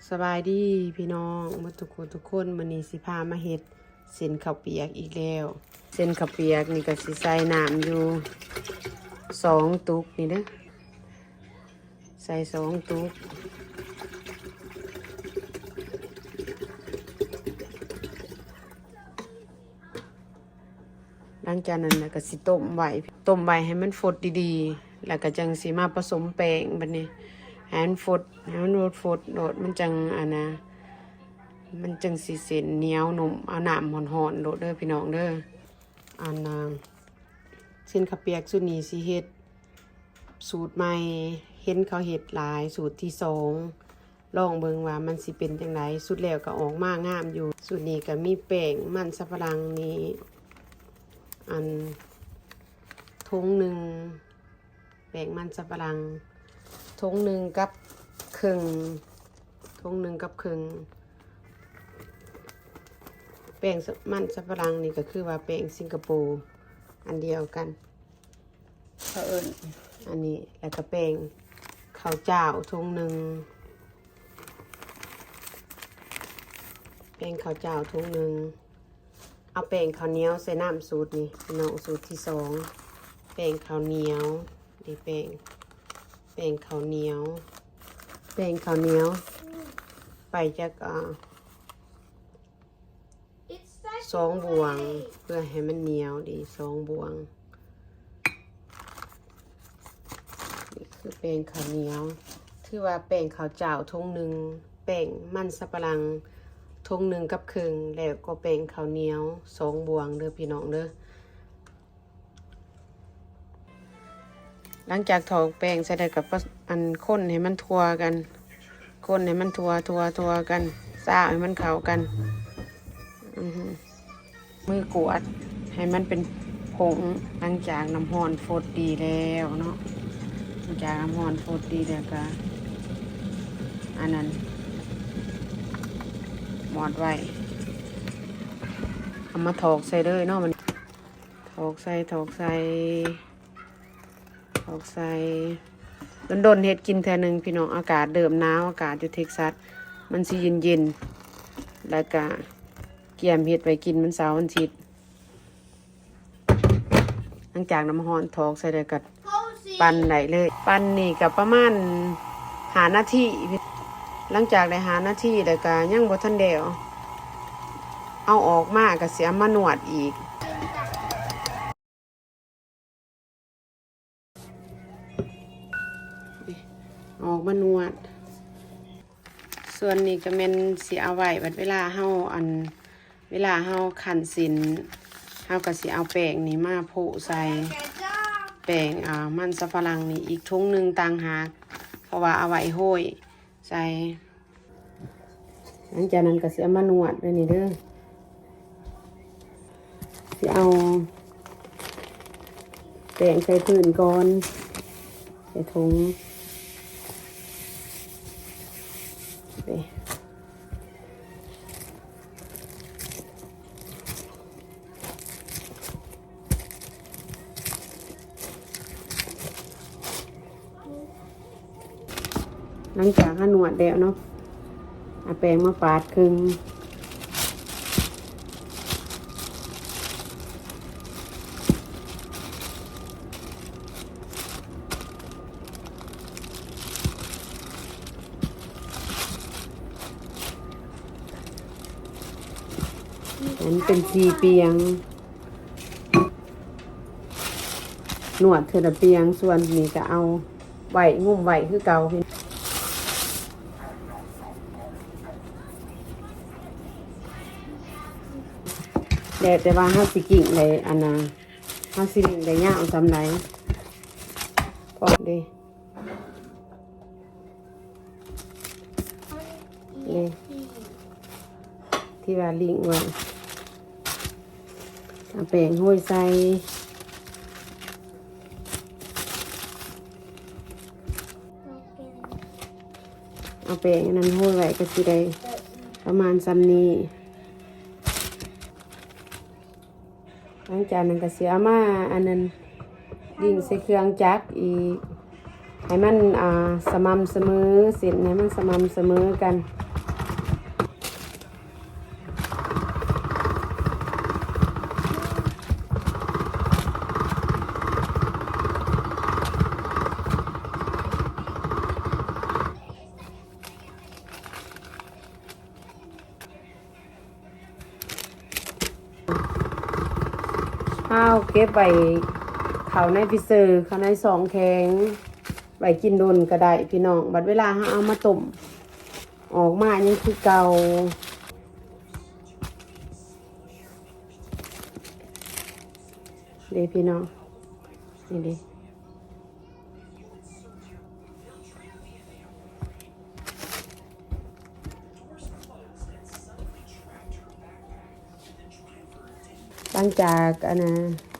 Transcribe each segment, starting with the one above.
ສະບາຍດີພີ່ນ້ອງໝົດທຸກຄົນທຸກຄົນ, ມື້ນີ້ຊິພາມາເຮັດເສັ້ນເຂົ້າປຽກອີກແລ້ວ. ເສັ້ນເຂົ້າປຽກນີ້ກໍຊິໃສ່ນ້ຳຢູ່ສອງຕຸກນີ້ເດີ້, ໃສ່ສອງຕຸກ. ຫຼັງຈາກນັ້ນແລ້ວກໍຊິຕົ້ມໄວ້, ຕົ້ມໄວ້ໃຫ້ມັນຟົດດີໆ ແລ້ວກໍຈັ່ງຊິມາປະສົມແປ້ງ. ບັດນີ້ໃຫ້ມັນຟົດ, ໃຫ້ມັນຟົດໂລດ, ມັນຈັ່ງ ອັນນະ ມັນຈັ່ງຊິເສັ້ນໜຽວນຸ້ມ. ເອົານ້ຳຮ້ອນໆໂລດເດີ້ພີ່ນ້ອງເດີ້. ອັນນະ ເສັ້ນເຂົ້າປຽກຊຸດນີ້ຊິເຮັດສູດໃໝ່, ເຫັນເຂົາເຮັດຫຼາຍ, ສູດທີສອງ. ລອງເບິ່ງວ່າມັນຊິເປັນຈັ່ງໃດ. ສຸດແລ້ວກໍອອກມາງາມຢູ່. ສູດນີ້ກໍມີແປ້ງມັນສຳປະຫຼັງນີ້ ອັນ ຖົງໜຶ່ງ, ແປ້ງມັນສຳປະຫຼັງຖົງໜຶ່ງກັບເຄິ່ງ, ຖົງໜຶ່ງກັບເຄິ່ງ. ແປ້ງມັນສຳປະຫຼັງນີ້ກໍຄືວ່າແປ້ງສິງກະໂປອັນດຽວກັນ ເຂົາເອີ້ນອັນນີ້. ແລ້ວກໍແປ້ງເຂົ້າຈ້າວຖົງໜຶ່ງ, ແປ້ງເຂົ້າຈ້າວຖົງໜຶ່ງ. ເອົາແປ້ງເຂົ້າໜຽວໃສ່ນຳ. ສູດນີ້ພີ່ນ້ອງ, ສູດທີສອງ ແປ້ງເຂົ້າໜຽວ. ນີ້ແປ້ງ, ແປ້ງເຂົ້າໜຽວ, ແປ້ງເຂົ້າໜຽວໄປຈັກ ອາ ສອງບ່ວງ ເພື່ອໃຫ້ມັນໜຽວດີ ສອງບ່ວງ. ນີ້ຄືແປ້ງເຂົ້າໜຽວ, ຖືວ່າແປ້ງເຂົ້າຈ້າວຖົງໜຶ່ງ, ແປ້ງມັນສຳປະຫຼັງຖົງໜຶ່ງກັບເຄິ່ງ, ແລ້ວກໍແປ້ງເຂົ້າໜຽວສອງບ່ວງເດີ້ພີ່ນ້ອງເດີ້. ຫຼັງຈາກຖອກແປ້ງໃສ່ແລ້ວກໍປະ ອັນ ຄົນໃຫ້ມັນທົ່ວກັນ, ຄົນໃຫ້ມັນທົ່ວໆໆກັນ, ຊາວໃຫ້ມັນເຂົ້າກັນ. ອື ມືກວາດໃຫ້ມັນເປັນຜົງ. ຫຼັງຈາກນ້ຳຮ້ອນຟົດດີແລ້ວເນາະ, ຫຼັງຈາກນ້ຳຮ້ອນຟົດດີແລ້ວກໍ ອັນນັ້ນ ໝອດໄວ້. ເອົາມາຖອກໃສ່ເລີຍເນາະ. ມັນ ຖອກໃສ່ ຖອກໃສ່ ຖອກໃສ່. ດົນໆເຮັດກິນເທື່ອໜຶ່ງພີ່ນ້ອງ. ອາກາດເລີ່ມໜາວ, ອາກາດຢູ່ເທັກຊັສມັນຊິເຢັນໆ, ແລ້ວກະກຽມເຮັດໄວ້ກິນວັນເສົາວັນອາທິດ. ຫຼັງຈາກນ້ຳຮ້ອນຖອກໃສ່ແລ້ວກະປັ່ນໄດ້ເລີຍ. ປັ່ນນີ້ກະປະມານຫ້ານາທີ. ຫຼັງຈາກໄດ້ຫ້ານາທີແລ້ວກະຍັງບໍ່ທັນແລ້ວ, ເອົາອອກມາກະຊິເອົາມານວດອີກ. ອອກມານວດ. ສ່ວນນີ້ກໍແມ່ນຊິເອົາໄວ້ບັດເວລາເຮົາ ອັນ ເວລາເຮົາຄັ້ນເສັ້ນ ເຮົາກໍຊິເອົາແປ້ງນີ້ມາໂປະໃສ່ ແປ້ງ ອ່າ ມັນສຳປະຫຼັງນີ້ອີກຖົງໜຶ່ງຕ່າງຫາກ ເພາະວ່າເອົາໄວ້ໂຮຍໃສ່. ຫຼັງຈາກນັ້ນກໍຊິເອົາມານວດເດີນີ້ເດີ. ຊິເອົາແປ້ງໃສ່ພື້ນກ່ອນ ໃສ່ຖົງ. ຫຼັງຈາກເຮົານວດແລ້ວເນາະ ເອົາແປ້ງມາປາດເຄິ່ງ. ອັນເປັນສີ່ປ່ຽງ ນວດເທື່ອລະປ່ຽງ. ສ່ວນນີ້ກະເອົາໄວ້ ງຸ້ມໄວ້ຄືເກົ່າ. ແລ້ວແຕ່ວ່າເຮົາຊິກິ້ງໄດ້ ອັນນ່າ ເຮົາຊິລິ້ງໄດ້ຍາວສ່ຳໃດ ພ້ອມເດ້. ນີ້ ທີ່ວ່າລິ້ງໄວ້ ເອົາແປ້ງໂຮຍໃສ່ ເອົາແປ້ງອັນນັ້ນໂຮຍໄວ້ ກໍຊິໄດ້ປະມານສ່ຳນີ້. ຫຼັງຈາກນັ້ນກໍຊິເອົາມາ ອັນນັ້ນ ດິ້ງໃສ່ເຄື່ອງຈັກອີກ ໃຫ້ມັນ ອ່າ ສະໝ່ຳສະເໝີ ເສັ້ນໃຫ້ມັນສະໝ່ຳສະເໝີກັນ. ເອົາເກັບໄວ້ເຂົ້າໃນຟຣີເຊີ ເຂົ້າໃນຊ່ອງແຂງ ໄວ້ກິນດົນກໍໄດ້ພີ່ນ້ອງ. ບັດເວລາເຮົາເອົາມາຕົ້ມ ອອກມາຍັງຄືເກົ່າເດ້ພີ່ນ້ອງ. ນີ້ເດ້ ຫຼັງຈາກອັນນ່າ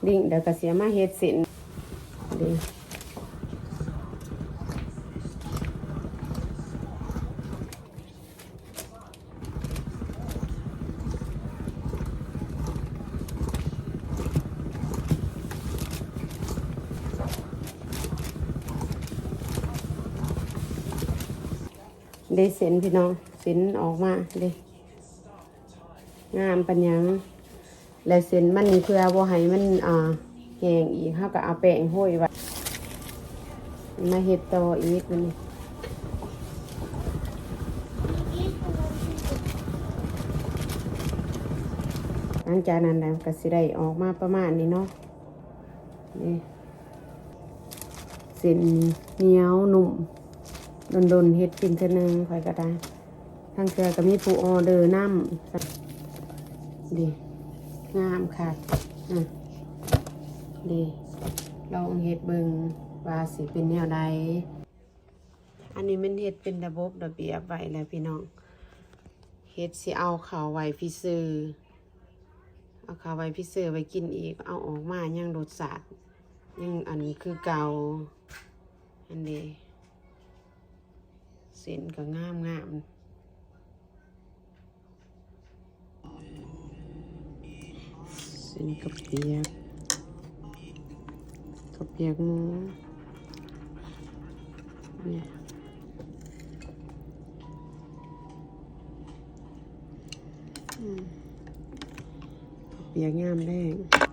ດິ້ງແລ້ວກໍຊິເອົາມາເຮັດເສັ້ນເດ້. ເດ້ເສັ້ນພີ່ນ້ອງ ເສັ້ນອອກມາເດ້ ງາມປານຫຍັງ. ແລະເສັ້ນມັນນີ້ ເພື່ອບໍ່ໃຫ້ມັນ ອ່າ ແຫ້ງອີກ ເຮົາກໍເອົາແປ້ງໂຮຍໄວ້ ມາເຮັດຕໍ່ອີກບັດນີ້. ຫຼັງຈາກນັ້ນແລ້ວກໍຊິໄດ້ອອກມາປະມານນີ້ເນາະ. ນີ້ ເສັ້ນໜຽວນຸ້ມ ດົນໆເຮັດກິນເທື່ອໜຶ່ງ ຂ້ອຍກໍໄດ້. ລາງເທື່ອກໍມີຜູ້ອໍເດີນຳ. ນີ້ ງາມຄັກ. ອາ ນີ້ ລອງເຮັດເບິ່ງວ່າຊິເປັນແນວໃດ. ອັນນີ້ແມ່ນເຮັດເປັນລະບົບລະບຽບໄວ້ແລ້ວພີ່ນ້ອງ. ເຮັດຊິເອົາເຂົ້າໄວ້ຟຣີເຊີ ເອົາເຂົ້າໄວ້ຟຣີເຊີໄວ້ກິນອີກ ເອົາອອກມາຍັງລົດຊາດ ຍັງອັນຄືເກົ່າ. ອັນນີ້ ເສັ້ນກໍງາມໆ ເສັ້ນເຂົ້າປຽກ ເຂົ້າປຽກໝູ ນີ້ ອືມ ເຂົ້າປຽກຍາມແລງ.